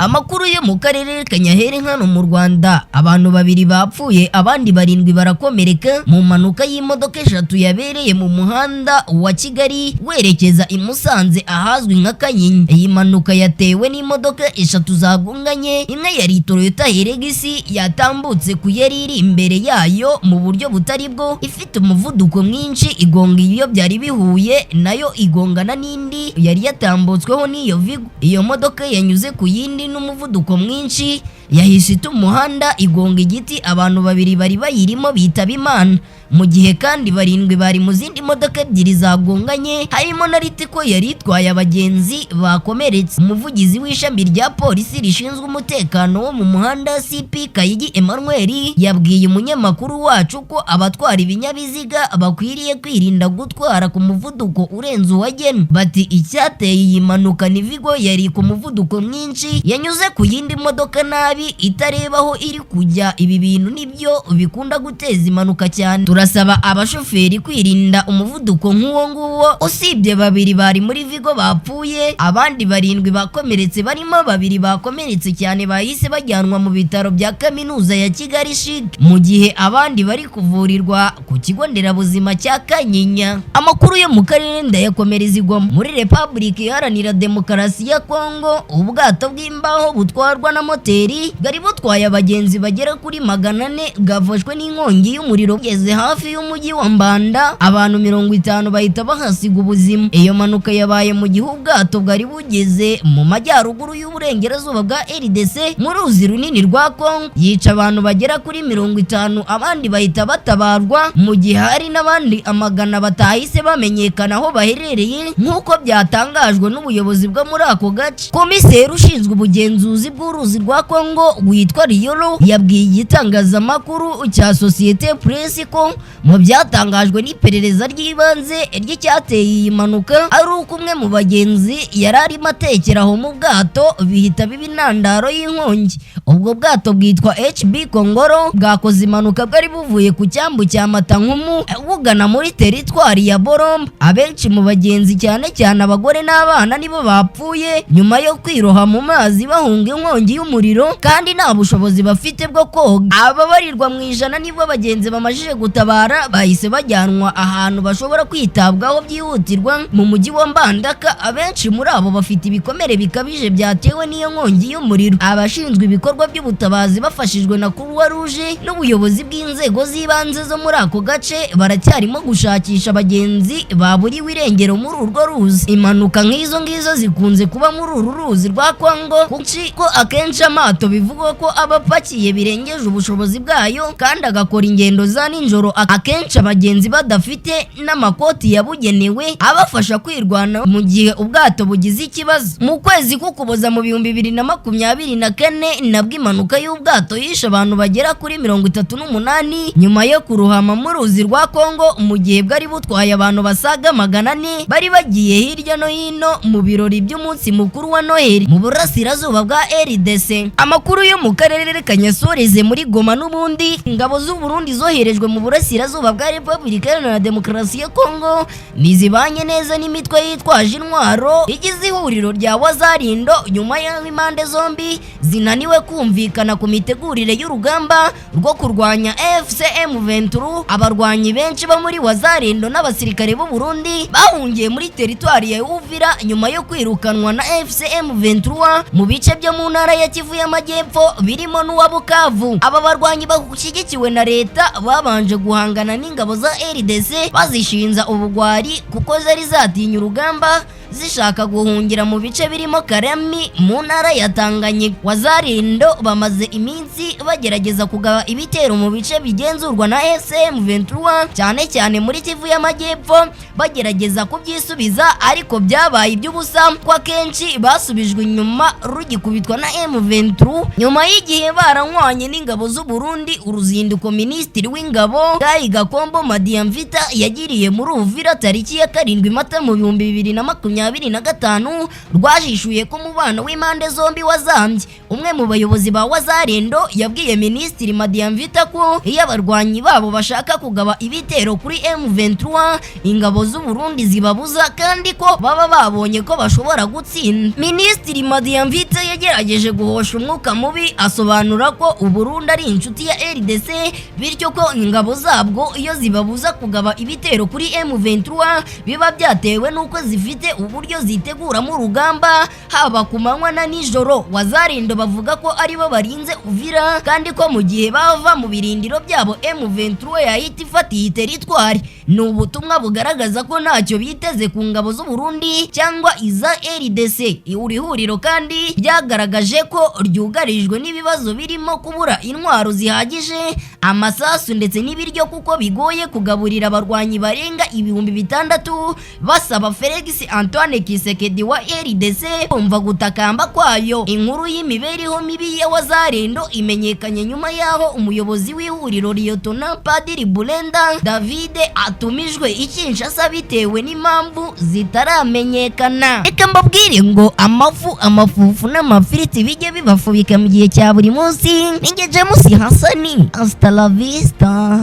Amakuru yo mu karere ka Nyahere hano mu Rwanda: abantu babiri bapfuye, abandi barindwi barakomereka mu mpanuka y'imodoka eshatu yabereye mu muhanda wa Kigali werekeza i Musanze ahazwi nka Kanyinya. Iyi mpanuka yatewe n'imodoka eshatu zagonganye. Imwe yari Toyota Hilux yatambutse ku yari iri imbere yayo mu buryo butari bwo, ifite umuvuduko mwinshi, igonga iyo byari bihuye nayo, igongana n'indi yari yatambutsweho n'iyo Vigo. Iyo modoka yanyuze ku yindi n'umuvuduko mwinshi yahise ita umuhanda, igonga igiti. Abantu babiri bari bayirimo bitaba Imana, mu gihe kandi barindwi bari mu zindi modoka ebyiri zagonganye, harimo na Ritco yari itwaye abagenzi, bakomeretse. Umuvugizi w'ishami rya polisi rishinzwe umutekano wo mu muhanda, CP Kayigi Emmanuel, yabwiye umunyamakuru wacu ko abatwara ibinyabiziga bakwiriye kwirinda gutwara ku muvuduko urenze uwagenwe. Bati: "Icyateye iyi mpanuka ni Vigo yari ku muvuduko mwinshi, yanyuze ku yindi modoka nabi itareba aho iri kujya. Ibi bintu nibyo bikunda guteza impanuka cyane. Turasaba abashoferi kwirinda umuvuduko nk'uwo nguwo." Usibye babiri bari muri Vigo bapfuye, abandi barindwi bakomeretse, barimo babiri bakomeretse cyane bahise bajyanwa mu bitaro bya Kaminuza ya Kigali CHUK, mu gihe abandi bari kuvurirwa ku kigo nderabuzima cya Kanyinya. Amakuru yo mu karere ndayakomereza i Goma muri Repubulika Iharanira Demokarasi ya Kongo. Ubwato bw'imbaho butwarwa na moteri bwari butwaye abagenzi bagera kuri 400 bwafashwe n'inkongi y'umuriro bugeze hafi y'umujyi wa Mbanda, abantu 50 bahita bahasiga ubuzima. Iyo mpanuka yabaye mu gihe ubwato bwari bugeze mu majyaruguru y'uburengerazuba bwa RDC mu ruzi runini rwa Kongo, yica abantu bagera kuri 50, abandi bahita batabarwa, mu gihe hari n'abandi amagana batahise bamenyekana aho baherereye, nk'uko byatangajwe n'ubuyobozi bwo muri ako gace. Komiseri ushinzwe ubugenzuzi bw'uruzi rwa Kongo witwa Riyolo yabwiye igitangazamakuru cya Sosiyete Press ko mu byatangajwe n'iperereza ry'ibanze ry'icyateye iyi mpanuka ari uko umwe mu bagenzi yari arimo atekera aho mu bwato, bihita biba intandaro y'inkongi. Ubwo bwato bwitwa HB Kongoro bwakoze impanuka bwari buvuye ku cyambu cya Matankumu bugana muri teritwari ya Bolomba. Abenshi mu bagenzi, cyane cyane abagore n'abana, nibo bapfuye nyuma yo kwiroha mu mazi bahunga inkongi y'umuriro kandi nta bushobozi bafite bwo koga. Ababarirwa mu ijana nibo bagenzi bamajije gutabara, bahise bajyanwa ahantu bashobora kwitabwaho byihutirwa mu mujyi wa Mbandaka. Abenshi muri abo bafite ibikomere bikabije byatewe n'iyo nkongi y'umuriro. Abashinzwe ibikorwa by'ubutabazi bafashijwe na Croix Rouge n'ubuyobozi bw'inzego z'ibanze zo muri ako gace baracyarimo gushakisha abagenzi baburiwe irengero muri urwo ruzi. Impanuka nk'izo ngizo zikunze kuba muri uru ruzi rwa Kongo, kuko akenshi amato bivugwa ko aba apakiye birengeje ubushobozi bwayo kandi agakora ingendo za nijoro, akenshi abagenzi badafite n'amakoti yabugenewe abafasha kwirwana mu gihe ubwato bugize ikibazo. Mu kwezi k'Ukuboza mu 2024 nabwo impanuka y'ubwato yishe abantu bagera kuri 38 nyuma yo kurohama mu ruzi rwa Kongo, mu gihe bwari butwaye abantu basaga 400 bari bagiye hirya no hino mu birori by'umunsi mukuru wa Noheli mu burasirazuba bwa RDC. Amakuru yo mu karere kanyasoreze muri Goma n'ubundi. Ingabo z'u Burundi zoherejwe mu burasirazuba bwa Repubulika Iharanira Demokarasi ya Kongo ntizibanye neza n'imitwe yitwaje intwaro igize ihuriro rya Wazalendo, nyuma y'aho impande zombi zinaniwe kumvikana ku mitegurire y'urugamba rwo kurwanya AFC M23. Abarwanyi benshi bo muri Wazalendo n'abasirikare b'u Burundi bahungiye muri teritwari ya Uvira nyuma yo kwirukanwa na AFC M23 mu bice byo mu ntara ya Kivu y'Amajyepfo birimo n'uwa Bukavu. Aba barwanyi bashyigikiwe na leta babanje guhangana n'ingabo za RDC bazishinza ubugwari, kuko zari zatinye urugamba zishaka guhungira mu bice birimo Karami mu ntara ya Tanganyika. Wazalendo bamaze iminsi bagerageza kugaba ibitero mu bice bigenzurwa na SM23, cyane cyane muri Kivu y'Amajyepfo, bagerageza kubyisubiza, ariko byabaye iby'ubusa ko akenshi basubijwe inyuma rugikubitwa na M23. Nyuma y'igihe baranywanye n'ingabo z'u Burundi, uruzinduko Minisitiri w'Ingabo Guy Gakombo Madiamvita yagiriye muri Uvira tariki ya 7 Mata mu 2024 2025 rwajishuye ko umubano w'impande zombi wazambye. Umwe mu bayobozi ba Wazalendo yabwiye Minisitiri Madiamvita ko iyo abarwanyi babo bashaka kugaba ibitero kuri M23, ingabo z'u Burundi zibabuza, kandi ko baba babonye ko bashobora gutsinda. Minisitiri Madiamvita yagerageje guhosha umwuka mubi, asobanura ko u Burundi ari inshuti ya RDC, bityo ko ingabo zabwo iyo zibabuza kugaba ibitero kuri M23 biba byatewe n'uko zifite uburyo ziteguramo urugamba, haba ku manywa na nijoro. Wazalendo bavuga ko aribo barinze Uvira, kandi ko mu gihe bava mu birindiro byabo M23 yahita ifata iyi teritwari. Ni ubutumwa bugaragaza ko ntacyo biteze ku ngabo z'u Burundi cyangwa iza RDC. Iri huriro kandi ryagaragaje ko ryugarijwe n'ibibazo birimo kubura intwaro zihagije, amasasu ndetse n'ibiryo, kuko bigoye kugaburira abarwanyi barenga 6000, basaba Felix Antoine Tshisekedi wa RDC kumva gutakamba kwayo. Inkuru y'imibereho mibi ya Wazalendo imenyekanye nyuma y'aho umuyobozi w'ihuriro, Liyotona Padiri Bulenda David, atumijwe i Kinshasa bitewe n'impamvu zitaramenyekana. Reka mbabwire ngo amafu, amafufu n'amafiriti bijye bibafubika mu gihe cya buri munsi. Ninjye James Hasani, hasta la vista.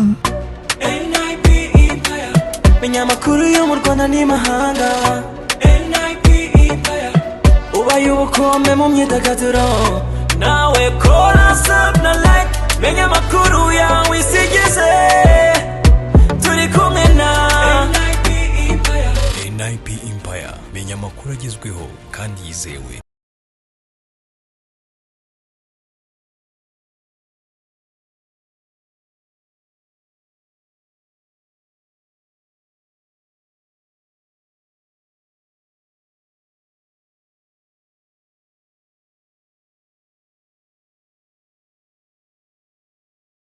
NIP Empire. Menya amakuru yo mu Rwanda n'imahanga. NIP Empire. Ubaye ubukombe mu myidagaduro. Nawe kora sub na like. Menya amakuru yawe isigize. Turi kumwe na NIP Empire. NIP Empire. Menya amakuru agezweho kandi yizewe.